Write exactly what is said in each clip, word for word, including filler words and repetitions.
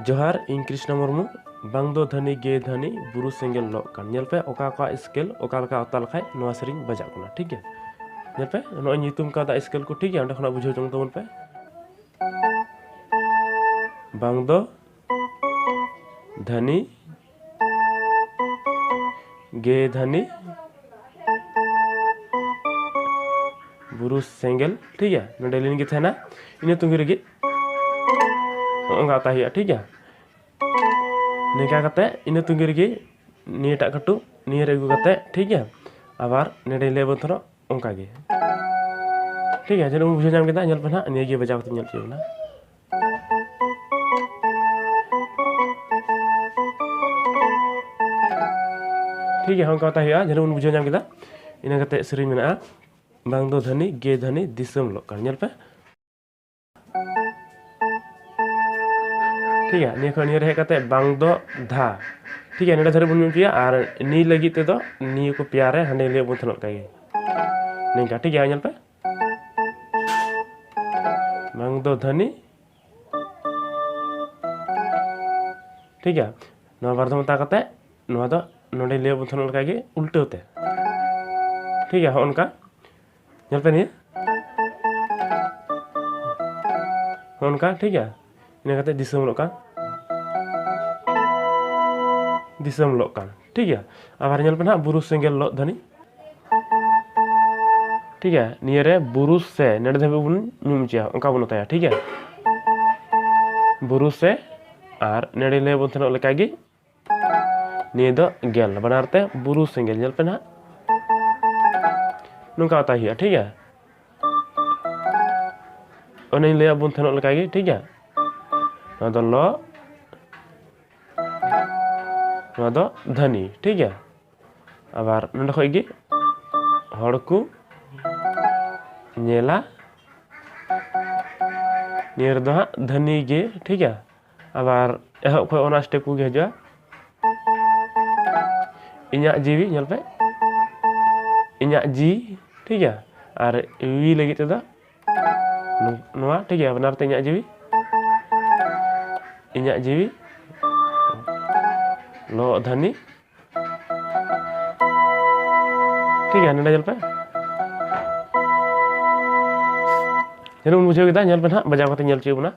ᱡᱚᱦᱟᱨ, ᱤᱧ ᱠᱨᱤᱥᱱᱟ ᱢᱩᱨᱢᱩ᱾ ᱵᱟᱝ ᱫᱚ ᱫᱷᱟᱹᱱᱤ ᱜᱮ ᱫᱷᱟᱹᱱᱤ, ᱵᱩᱨᱩ ᱥᱮᱸᱜᱮᱞ ᱞᱚᱜ ᱠᱟᱱ᱾ ᱧᱮᱞ ᱯᱮ, ᱚᱠᱟ ᱚᱠᱟ ᱥᱠᱮᱞ ᱚᱠᱟ ᱞᱮᱠᱟ ᱚᱛᱟ ᱞᱮᱠᱷᱟᱡ ᱱᱚᱣᱟ ᱥᱮᱨᱮᱧ ᱵᱟᱡᱟᱜ ᱠᱟᱱᱟ, ᱴᱷᱤᱠ ᱜᱮᱭᱟ? ᱧᱮᱞ ᱯᱮ, ᱱᱚᱜᱼᱚᱭ ᱧᱩᱛᱩᱢ ᱠᱟᱣᱫᱟ ᱥᱠᱮᱞ ᱠᱚ, ᱴᱷᱤᱠ ᱜᱮᱭᱟ? ᱚᱸᱰᱮ ᱠᱷᱚᱱᱟᱜ ᱵᱩᱡᱷᱟᱹᱣ ᱡᱚᱝ ᱛᱟᱵᱚᱱ ᱯᱮ᱾ ᱵᱟᱝ ᱫᱚ ᱫᱷᱟᱹᱱᱤ ᱜᱮ ᱫᱷᱟᱹᱱᱤ, ᱵᱩᱨᱩ ᱥᱮᱸᱜᱮᱞ, ᱴᱷᱤᱠ ᱜᱮᱭᱟ? ᱱᱚᱰᱮ ᱞᱤᱱ ᱜᱮ ᱛᱟᱦᱮᱱᱟ, ᱤᱱᱟᱹ ᱛᱩᱸᱜᱤ ᱨᱮᱜᱮ ᱱᱚᱜᱼᱚ ᱱᱚᱝᱠᱟ ᱚᱛᱟ ᱦᱩᱭᱩᱜᱼᱟ, ᱴᱷᱤᱠ ᱜᱮᱭᱟ? ᱱᱤᱝᱠᱟ ᱠᱟᱛᱮ ᱤᱱᱟᱹ ᱛᱩᱸᱜᱤ ᱨᱮᱜᱮ ᱱᱤᱭᱟᱹᱴᱟᱜ ᱠᱟᱹᱴᱩᱵ ᱱᱤᱭᱟᱹ ᱨᱮ ᱟᱹᱜᱩ ᱠᱟᱛᱮ, ᱴᱷᱤᱠ ᱜᱮᱭᱟ? ᱟᱵᱟᱨ ᱱᱚᱰᱮ ᱞᱟᱹᱭ ᱵᱚᱱ ᱛᱟᱦᱮᱱᱟ ᱚᱱᱠᱟ ᱜᱮ, ᱴᱷᱤᱠ ᱜᱮᱭᱟ? ᱡᱟᱹᱱᱤᱡ ᱵᱚᱱ ᱵᱩᱡᱷᱟᱹᱣ ᱧᱟᱢ ᱠᱮᱫᱟ᱾ ᱧᱮᱞ ᱯᱮ ᱱᱟᱦᱟᱜ, ᱱᱤᱭᱟᱹ ᱜᱮ ᱵᱟᱡᱟᱣ ᱠᱟᱛᱮ ᱧᱮᱞ ᱦᱚᱪᱚ ᱵᱚᱱᱟ᱾ ᱴᱷᱤᱠ ᱜᱮᱭᱟ, ᱚᱱᱠᱟ ᱠᱟᱛᱮ ᱦᱩᱭᱩᱜᱼᱟ, ᱡᱟᱹᱱᱤᱡ ᱵᱚᱱ ᱵᱩᱡᱷᱟᱹᱣ ᱧᱟᱢ ᱠᱮᱫᱟ᱾ ᱤᱱᱟᱹ ᱠᱟᱛᱮ ᱥᱮᱨᱮᱧ ᱢᱮᱱᱟᱜᱼᱟ, ᱵᱟᱝ ᱫᱚ ᱫᱷᱟᱹᱱᱤ ᱜᱮ ᱫᱷᱟᱹᱱᱤ ᱫᱤᱥᱚᱢ ᱞᱚᱜ ᱠᱟᱱ᱾ ᱧᱮᱞ ᱯᱮ, ᱴᱷᱤᱠ ᱜᱮᱭᱟ, ᱱᱤᱭᱟᱹ ᱠᱷᱚᱱ ᱱᱤᱭᱟᱹ ᱨᱮ ᱦᱮᱡ ᱠᱟᱛᱮ ᱵᱟᱝ ᱫᱚ ᱫᱷᱟ, ᱴᱷᱤᱠ ᱜᱮᱭᱟ, ᱱᱚᱰᱮ ᱫᱷᱟᱹᱨᱤᱡ ᱵᱚᱱ ᱧᱩᱢ ᱦᱚᱪᱚᱭᱟ᱾ ᱟᱨ ᱱᱤᱭᱟᱹ ᱞᱟᱹᱜᱤᱫ ᱛᱮᱫᱚ ᱱᱤᱭᱟᱹ ᱠᱚ ᱯᱮᱭᱟ ᱨᱮ ᱦᱟᱸᱰᱮ ᱞᱟᱹᱭ ᱵᱚᱱ ᱛᱟᱦᱮᱱᱟ ᱚᱱᱠᱟ ᱜᱮ, ᱱᱤᱝᱠᱟ, ᱴᱷᱤᱠ ᱜᱮᱭᱟ? ᱧᱮᱞ ᱯᱮ, ᱵᱟᱝ ᱫᱚ ᱫᱷᱟᱹᱱᱤ, ᱴᱷᱤᱠ ᱜᱮᱭᱟ? ᱱᱚᱣᱟ ᱵᱟᱨ ᱫᱷᱟᱣ ᱢᱮᱛᱟ ᱠᱟᱛᱮ ᱱᱚᱣᱟ ᱫᱚ ᱱᱚᱰᱮ ᱞᱟᱹᱭ ᱵᱚᱱ ᱛᱟᱦᱮᱱᱟ ᱞᱮᱠᱟ ᱜᱮ ᱩᱞᱴᱟᱹᱣ ᱛᱮ, ᱴᱷᱤᱠ ᱜᱮᱭᱟ? ᱦᱚᱸᱜᱼᱚ ᱱᱚᱝᱠᱟ᱾ ᱧᱮᱞ ᱯᱮ ᱱᱤᱭᱟᱹ᱾ ᱦᱚᱸᱜᱼᱚ ᱱᱚᱝᱠᱟ, ᱴᱷᱤᱠ ᱜᱮᱭᱟ? ᱤᱱᱟᱹ ᱠᱟᱛᱮ ᱫᱤᱥᱚᱢ ᱞᱚᱜ ᱠᱟᱱ᱾ ᱫᱤᱥᱚᱢ ᱞᱚᱜ ᱠᱟᱱ, ᱴᱷᱤᱠ ᱜᱮᱭᱟ? ᱟᱵᱟᱨ ᱧᱮᱞ ᱯᱮ ᱱᱟᱦᱟᱜ, ᱵᱩᱨᱩ ᱥᱮᱸᱜᱮᱞ ᱞᱚᱜ ᱫᱷᱟᱹᱱᱤ᱾ ᱴᱷᱤᱠ ᱜᱮᱭᱟ? ᱱᱤᱭᱟᱹ ᱨᱮ ᱵᱩᱨᱩ ᱥᱮ ᱱᱚᱰᱮ ᱫᱷᱟᱹᱵᱤᱡ ᱵᱚᱱ ᱧᱩᱢ ᱦᱚᱪᱚᱭᱟ, ᱚᱱᱠᱟ ᱵᱚᱱ ᱚᱛᱟᱭᱟ, ᱴᱷᱤᱠ ᱜᱮᱭᱟ? ᱵᱩᱨᱩ ᱥᱮ, ᱟᱨ ᱱᱚᱰᱮ ᱞᱟᱹᱭ ᱵᱚᱱ ᱛᱟᱦᱮᱱᱚᱜ ᱞᱮᱠᱟ ᱜᱮ, ᱱᱤᱭᱟᱹ ᱫᱚ ᱜᱮᱞ, ᱵᱟᱱᱟᱨ ᱛᱮ ᱵᱩᱨᱩ ᱥᱮᱸᱜᱮᱞ᱾ ᱧᱮᱞ ᱯᱮ ᱱᱟᱦᱟᱜ, ᱱᱚᱝᱠᱟ ᱚᱛᱟᱭ ᱦᱩᱭᱩᱜᱼᱟ, ᱴᱷᱤᱠ ᱜᱮᱭᱟ? ᱚᱱᱮᱧ ᱞᱟᱹᱭᱟᱫ ᱵᱚᱱ ᱛᱟᱦᱮᱱᱚᱜ ᱞᱮᱠᱟ ᱜᱮ, ᱴᱷᱤᱠ ᱜᱮᱭᱟ? ᱱᱚᱣᱟ ᱫᱚ ᱞᱚ, ᱱᱚᱣᱟ ᱫᱚ ᱫᱷᱟᱹᱱᱤ, ᱴᱷᱤᱠ ᱜᱮᱭᱟ? ᱟᱵᱟᱨ ᱱᱚᱰᱮ ᱠᱷᱚᱡ ᱜᱮ ᱦᱚᱲ ᱠᱚ ᱧᱮᱞᱟ, ᱱᱤᱭᱟᱹ ᱨᱮᱫᱚ ᱦᱟᱸᱜ ᱫᱷᱟᱹᱱᱤ ᱜᱮ, ᱴᱷᱤᱠ ᱜᱮᱭᱟ? ᱟᱵᱟᱨ ᱮᱦᱚᱵ ᱠᱷᱚᱡ ᱚᱱᱟ ᱥᱴᱮᱯ ᱠᱚᱜᱮ ᱦᱤᱡᱩᱜᱼᱟ᱾ ᱤᱧᱟᱹᱜ ᱡᱤᱣᱤ, ᱧᱮᱞ ᱯᱮ, ᱤᱧᱟᱹᱜ ᱡᱤᱣᱤ, ᱴᱷᱤᱠ ᱜᱮᱭᱟ? ᱟᱨ ᱣᱤ ᱞᱟᱹᱜᱤᱫ ᱛᱮᱫᱚ ᱱᱚ-, ᱱᱚᱣᱟ, ᱴᱷᱤᱠ ᱜᱮᱭᱟ? ᱵᱟᱱᱟᱨ ᱛᱮ ᱤᱧᱟᱹᱜ ᱡᱤᱣᱤ᱾ ᱤᱧᱟᱹᱜ ᱡᱤᱣᱤ ᱞᱚ ᱫᱷᱟᱹᱱᱤ᱾ ᱴᱷᱤᱠ ᱜᱮᱭᱟ, ᱱᱚᱰᱮ ᱧᱮᱞ ᱯᱮ᱾ ᱡᱟᱹᱱᱤᱡ ᱵᱚᱱ ᱵᱩᱡᱷᱟᱹᱣ ᱠᱮᱫᱟ, ᱧᱮᱞ ᱯᱮ ᱱᱟᱦᱟᱜ, ᱵᱟᱡᱟᱣ ᱠᱟᱛᱮ ᱧᱮᱞ ᱦᱚᱪᱚᱭᱮᱫ ᱵᱚᱱᱟ᱾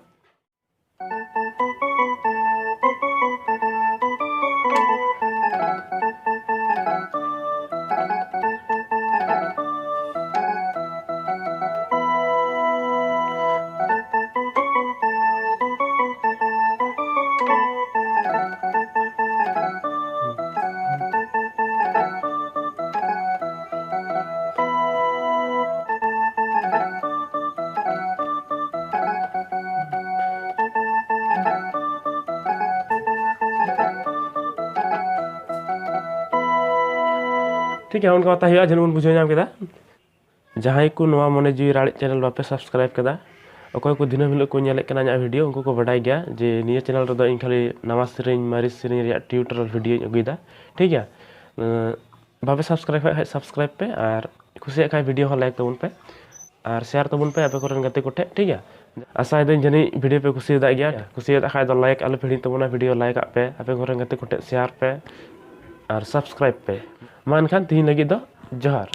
ᱴᱷᱤᱠ ᱜᱮᱭᱟ, ᱚᱱᱠᱟ ᱠᱟᱛᱷᱟ ᱦᱩᱭᱩᱜᱼᱟ, ᱡᱮᱱᱚ ᱵᱚᱱ ᱵᱩᱡᱷᱟᱹᱣ ᱧᱟᱢ ᱠᱮᱫᱟ᱾ ᱡᱟᱦᱟᱸᱭ ᱠᱚ ᱱᱚᱣᱟ ᱢᱚᱱᱮ ᱡᱤᱣᱤ ᱨᱟᱲᱮᱡ channel ᱵᱟᱯᱮ subscribe ᱠᱟᱫᱟ, ᱚᱠᱚᱭ ᱠᱚ ᱫᱤᱱᱟᱹᱢ ᱦᱤᱞᱳᱜ ᱠᱚ ᱧᱮᱞᱮᱫ ᱠᱟᱱᱟ ᱤᱧᱟᱹᱜ video, ᱩᱱᱠᱩ ᱠᱚ ᱵᱟᱰᱟᱭ ᱜᱮᱭᱟ ᱡᱮ ᱱᱤᱭᱟᱹ channel ᱨᱮᱫᱚ ᱤᱧ ᱠᱷᱟᱹᱞᱤ ᱱᱟᱣᱟ ᱥᱮᱨᱮᱧ, ᱢᱟᱨᱮ ᱥᱮᱨᱮᱧ ᱨᱮᱭᱟᱜ tutorial videoᱧ ᱟᱹᱜᱩᱭᱮᱫᱟ᱾ ᱴᱷᱤᱠ ᱜᱮᱭᱟ? ᱮᱸ, ᱵᱟᱯᱮ subscribe ᱠᱷᱟᱡ, ᱠᱷᱟᱡ subscribe ᱯᱮ, ᱟᱨ ᱠᱩᱥᱤᱭᱟᱜ ᱠᱷᱟᱡ video ᱦᱚᱸ like ᱛᱟᱵᱚᱱ ᱯᱮ, ᱟᱨ share ᱛᱟᱵᱚᱱ ᱯᱮ ᱟᱯᱮ ᱠᱚᱨᱮᱱ ᱜᱟᱛᱮ ᱠᱚᱴᱷᱮᱡ᱾ ᱴᱷᱤᱠ ᱜᱮᱭᱟ? ᱟᱥᱟᱭᱮᱫᱟᱹᱧ ᱡᱟᱹᱱᱤᱡ video ᱯᱮ ᱠᱩᱥᱤᱭᱟᱫᱟ ᱜᱮᱭᱟ᱾ ᱠᱩᱥᱤᱭᱟᱫ ᱠᱷᱟᱡ ᱫᱚ like ᱟᱞᱚ ᱯᱮ ᱦᱤᱲᱤᱧ ᱛᱟᱵᱚᱱᱟ, video like ᱟᱜ ᱯᱮ, ᱟᱯᱮ ᱠᱚᱨᱮᱱ ᱜᱟᱛᱮ ᱠᱚᱴᱷᱮᱡ share ᱯᱮ ᱟᱨ subscribe ᱯᱮ᱾ ᱢᱟ ᱮᱱᱠᱷᱟᱱ ᱛᱤᱦᱤᱧ ᱞᱟᱹᱜᱤᱫ ᱫᱚ ᱡᱚᱦᱟᱨ᱾